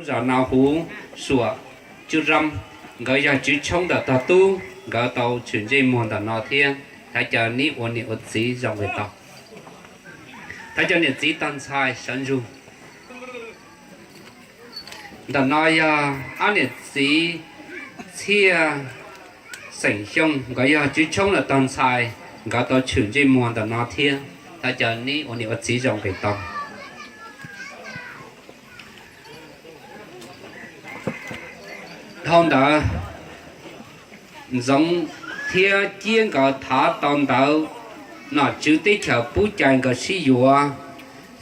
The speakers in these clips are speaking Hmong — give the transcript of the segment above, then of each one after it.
Zos Nau Huv, Suam, Cub Rab, nkawd yog Tswv Tshoob ntawm tog tub, nkawd tau tshwm ntsej muag ntawm no thiab. Thov caw neb ua niam ua txiv zoo nqis tau. Thov caw niam txiv tog ntxhais sawv ntsug. Ntawm no yog ob niam txiv Txhiaj xeem Xyooj, nkawd yog Tswv Tshoob ntawm tog ntxhais, nkawd tau tshwm ntsej muag ntawm no thiab. Thov caw neb ua niam ua txiv zoo nqis tau. Dhau ntawd, Ntxoov thiab Ciab nkawd thov tau ntawv nom tswv teb chaws pub caw nkawd sib yuav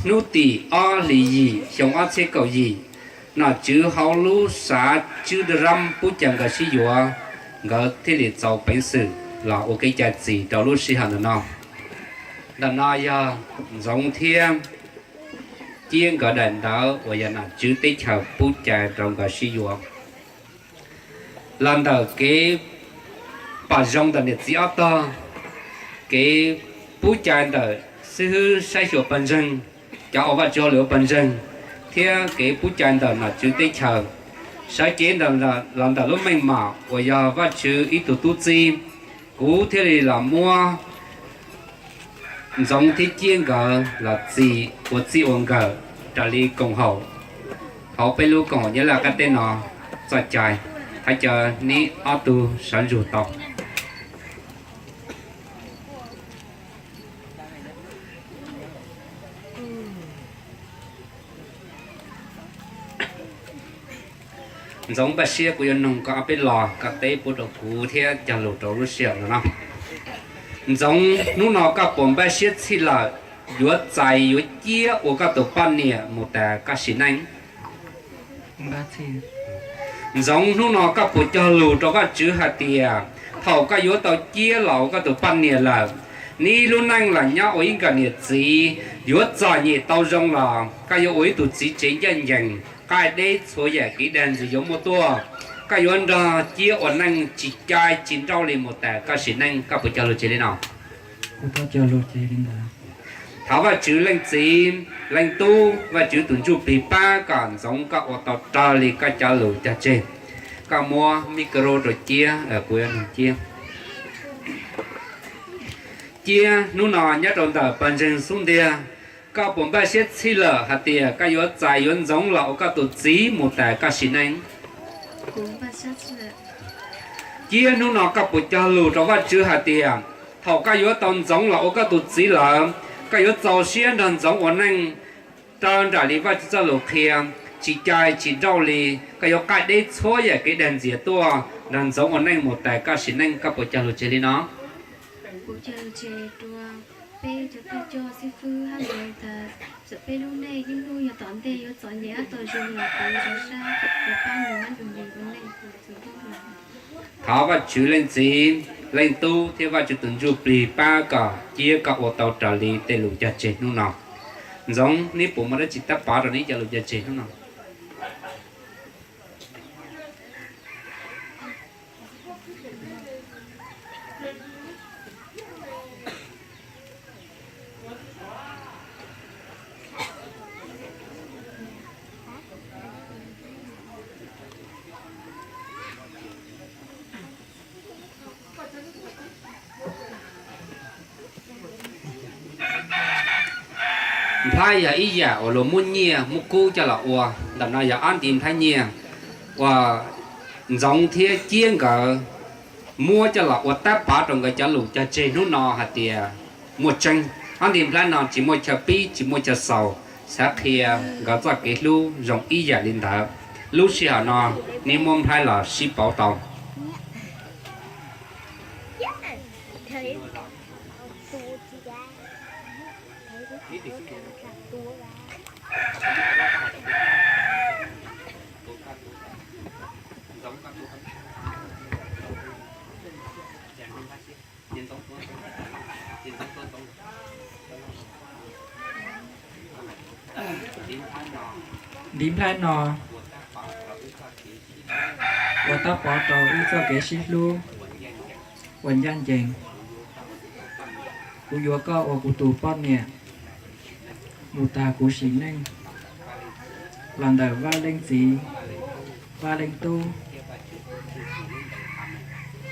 hnub tim ob hlis yim xyoo ob txhiab kaum yim. Nom tswv hauv lub sav Cub Rab pub caw nkawd sib yuav, nkawd thiaj li txaus peev xwm los ua kev cai txim rau lub sij hawm ntawm no. Ntawm no yog Ntxoov thiab Ciab nkawd daim ntawv uas yog nom tswv teb chaws pub caw rau nkawd sib yuav. Los ntawm kev pom zoo ntawm niam txiv ob tog, kev pub caw ntawm xib hwb saib xyuas pawg ntseeg, cov uas Vajtswv hauj lwm ua pawg ntseeg, thiab kev pub caw ntawm nom tswv teb chaws, sawv cev los ntawm lub meej mom uas yog Vajtswv ib tug tub txib, kuv thiaj li los muab Ntxoov thiab Ciab nkawd los txi ua txij ua nkawm raws li koom haum hauv peb lub koom haum Nyab Laj qab teb no txoj cai. Thov caw neb ob tug sawv ntsug tau. Ntxoov npaj siab kuv yuav noog koj ob peb lo, koj teb pub rau kuv thiab cog lus rau lub sij hawm no. Ntxoov, hnub no koj puas npaj siab txhij lawm yuav txais yuav Ciab ua koj tus poj niam mus tas koj sim neej? Ntxoov, hnub no koj puas cog lus rau Vajtswv hais tias thaum koj yuav tau Ciab los ua koj tus poj niam lawm, neb lub neej los nyob ua ib nkawm niam txiv, yuav txom nyem tau zoo los koj yuav ua ib tug txiv tsev ncaj ncees, qaij deb txhua yam kev dag ntxias yuav muaj tuaj, koj yuav nrog Ciab ua neej tsis cai tsis nrauj li mus tas koj sim neej? Koj puas cog lus tseg li no? Thov Vajtswv leej txiv leej tub, Vajtswv tus ntsuj plig pab kom Ntxoov koj ua tau raws li koj cov lus cog tseg. Koj muab micro rau Ciab, kuv yuav noog Ciab. Ciab, hnub no nyob rau ntawm pawg ntseeg xub ntiag, koj puas npaj siab txhij lawm hais tias koj yuav txais yuav Ntxoov los ua koj tus txiv mus tas koj sim neej? Ciab, hnub no koj puas cog lus rau Vajtswv hais tias thaum koj yuav tau Ntxoov los ua koj tus txiv lawm, koj yuav txaus siab nrog Ntxoov ua neej raws nraim li Vajtswv txoj lus qhia, tsis cai tsis nrauj li, koj yuav qaij deb txhua yam kev dag ntxias tuaj nrog Ntxoov ua neej mus tas koj sim neej? Koj puas cog lus tseg li no? Peb cov pog coj xib fwb hab ntawd tas, txawm peb lub neej ib hnub yog tom ntej yuav txom nyem hab tau zoo los kuv yuav sab yuav pab nws hab nrog nws ua neej. Thov Vajtswv leej txiv leej tub thiab Vajtswv tus ntsuj plig pab kom Ciab koj ua tau raws li tej lus cog tseg hnub no. Ntxoov, neb puas muaj dab tsi tab pov rau neb cov lus cog tseg hnub no? Nplhaib yog ib yam uas luag muab nyiaj muab kub coj los ua. Ntawm no yog ob nti nplhaib nyiaj uas Ntxoov thiab Ciab nkawd muab coj los ua tab pov rau nkawd cov lus cog tseg hnub no hais tias muaj tseeb. Ob nti nplhaib no tsis muaj chaw pib tsis muaj chaw xaus, xav qhia nkawd txoj kev hlub zoo ib yam li ntawd. Lub sij hawm no neb muab nplhaib los sib pauv tau. Ntiv nplhaib no ua tab pov rau wb txoj kev sib hlub uas ncaj ncees. Kuv yuav koj ua kuv tus poj niam mus tas kuv sim neej. Los ntawm Vaj Leej Txiv, Vaj Leej Tub,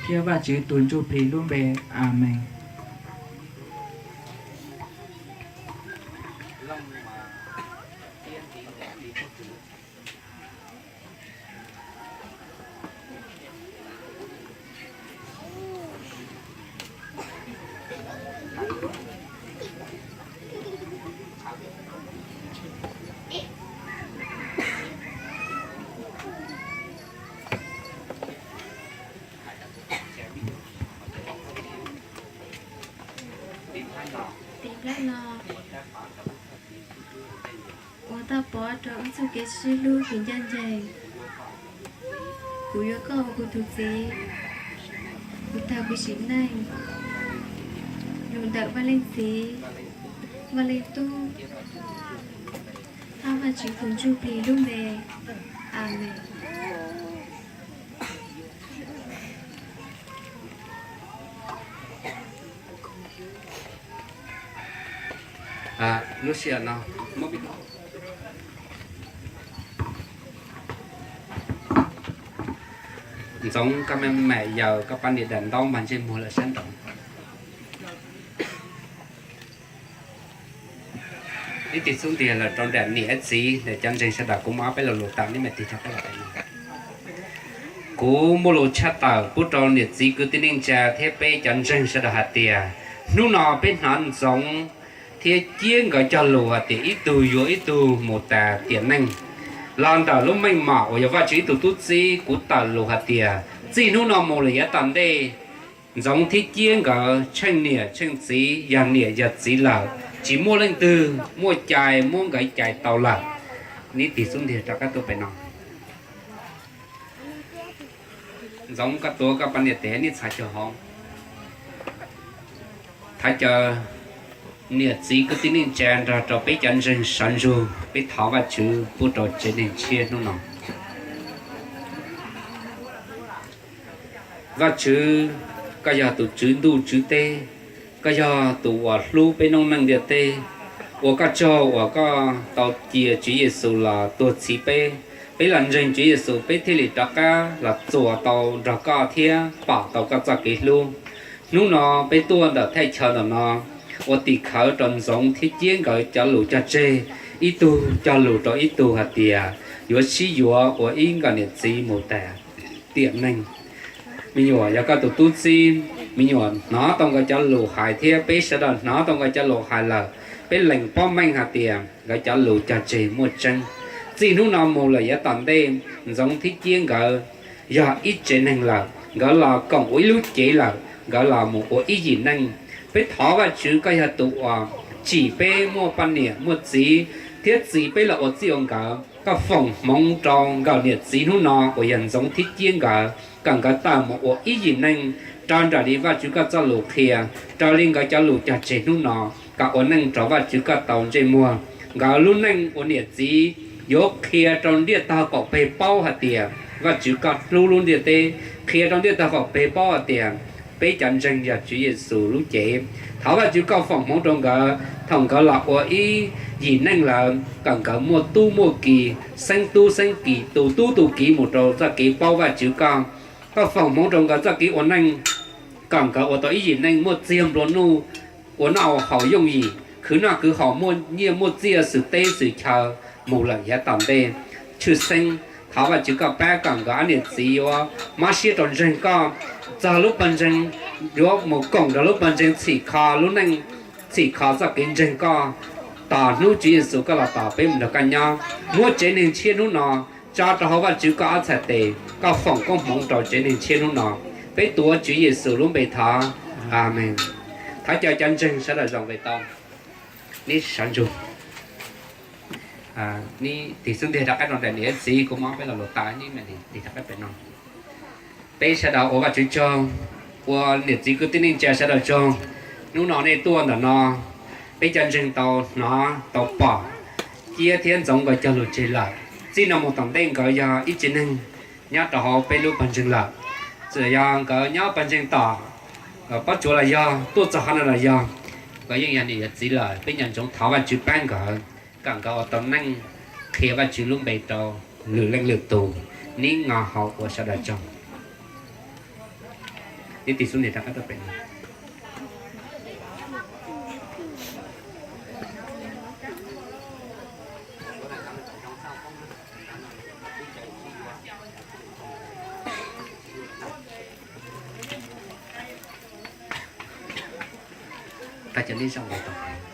thiab Vajtswv tus Ntsuj Plig lub npe, Amees. Tiv nplab no ua toj pov rau wb txoj kev sib hlub kev ncaj ncees. Kuv yuav koj ua kuv tus txiv, kuv tag kuv sim neej, los ntawm Vaj Leej Txiv, Vaj Leej Tub, thiab Vajtswv tus Ntsuj Plig lub npe, Amees. Lub sij hawm no, Ntxoov, koj me me yaws koj poj niam daim ntaub npog ntsej muag lawm sab nraud. Ib tug xub ntiag lawm rau nram niam txiv, cov ntseeg sawv daws, kuv muaj ob peb lo lus tas, neb mam tig rov qab los. Kuv muaj lus tshaj tawm pub rau niam txiv kwv tij neej tsa thiab peb cov ntseeg sawv daws hais tias, hnub no peb hnov Ntxoov thiab Ciab nkawd cog lus hais tias ib tug yuav ib tug mus tas tiam neej. Los ntawm lub meej mom uas yog Vajtswv ib tug tub txib, kuv tawm lus hais tias txij hnub no mus lawm yav tom ntej, Ntxoov thiab Ciab nkawd tsheej niam tsheej txiv, yog niam yog txiv lawm, tsis muaj leej twg muaj cai muab nkawd cais tau lawm. Neb tig xub ntiag rov qab tuaj pem no. Ntxoov, koj tuav koj poj niam tes, neb txhos caug hauv. Thov caw niam txiv kwv tij neej tsa nrog rau peb cov ntseeg sawv ntsug, peb thov Vajtswv pub rau tsev neeg tshiab hnub no. Vajtswv, koj yog tus Tswv ntuj Tswv teb, koj yog tus uas hlub peb noob neej ntiaj teb. Ua koj tsaug uas koj tau cia Tswv Yexus los tuag txhiv peb. Peb los ntseeg Tswv Yexus peb thiaj li rov qab los txuas tau nrog koj thiab pom tau koj txoj kev hlub. Hnub no peb tuaj ntawm thaj chaw ntawm no ua tim khawv rau Ntxoov thiab Ciab nkawd cov lus cog tseg, ib tug cog lus rau ib tug hais tias yuav sib yuav ua ib nkawm niam txiv mus tas tiam neej. Me nyuam yog koj tus tub txib, me nyuam hnov tau nkawd cov lus hais thiab peb sawv daws hnov tau nkawd cov lus hais lawm, peb lees paub meej hais tias nkawd cov lus cog tseg muaj tseeb. Txij hnub no mus lawm yav tom ntej, Ntxoov thiab Ciab nkawd yog ib tsev neeg lawm, nkawd los koom ua ib lub cev lawm, nkawd los mus ua ib yim neej. Peb thov Vajtswv, koj yog tus uas tsim peb muaj poj niam muaj txiv thiab txis peb los ua txij ua nkawm. Koj foom hmoov rau nkawm niam txiv hnub no uas yog Ntxoov thiab Ciab nkawd, kom nkawd tawm mus ua ib yim neej raws nraim li Vajtswv koj txoj lus qhia, raws li nkawd cov lus cog tseg hnub no, kom ua neej rau Vajtswv koj tau ntsej muag. Nkawd lub neej ua niam txiv yuav qhia rau ntiaj tog qaum peg paub hais tias Vajtswv koj hlub lub ntiaj teb, qhia rau ntiaj tog qaum peg paub hais tias peb cov ntseeg yog Tswv Yexus lub cev. Thov Vajtswv koj foom hmoov rau nkawd thaum nkawd los ua ib yim neej lawm, kom nkawd muaj tub muaj ki, xeeb tub xeeb ki, tu tub tu ki mus rau txoj kev paub Vajtswv koj. Koj foom hmoov rau nkawd txoj kev ua neej, kom nkawd ua tau ib yim neej muaj txiag nplua nuj, ua noj haus yooj yim, khwv noj khwv haus, muaj nyiaj muaj txiaj xwm teb xwm chaw mus lawm yav tom ntej. Tshwj xeeb thov Vajtswv koj pab kom nkawd ob niam txiv yuav mob siab rau ntseeg koj, txog lub pawg ntseeg yuav mus koom rau lub pawg ntseeg txhim kho lub neej, txhim kho txoj kev ntseeg koj, tos hnub Tswv Yexus koj los tos peb mus nrog koj nyob. Muab tsev neeg tshiab hnub no tso rau hauv Vajtswv koj ob txhais tes, koj foom koob hmoov rau tsev neeg tshiab hnub no. Peb tuav Tswv Yexus lub npe thov, Amees. Thov caw cov ntseeg sawv daws zaum nqis tau, neb sawv ntsug. Neb tig xub ntiag rov qab rau nram niam txiv, kuv muab peb lo lus tas, neb mam tig rov qab pem no. Peb sawv daws ua Vajtswv tsaug, ua niam txiv kwv tij neej tsa sawv daws tsaug. Hnub no nej tuaj ntawm no, peb cov ntseeg tau hnov tau pom Ciab thiab Ntxoov nkawd cog lus tseg lawm. Txij no mus tom ntej nkawd yog ib tsev neeg nyob rau hauv peb lub pawg ntseeg lawm. Txawm yog nkawd nyob pawg ntseeg tom Pob Tsuas los yog tuaj txog qhov no los yog, nkawd yeej yog niam yog txiv lawm. Peb nco ntsoov thov Vajtswv pab nkawd, kom nkawd ua tau neej qhia Vajtswv lub npe rau lwm leej lwm tus, neb nco hauv ua sawv daws tsaug. Neb tig xub ntiag rov qab tuaj pem no. Tag cov neb zoo nkaus tau.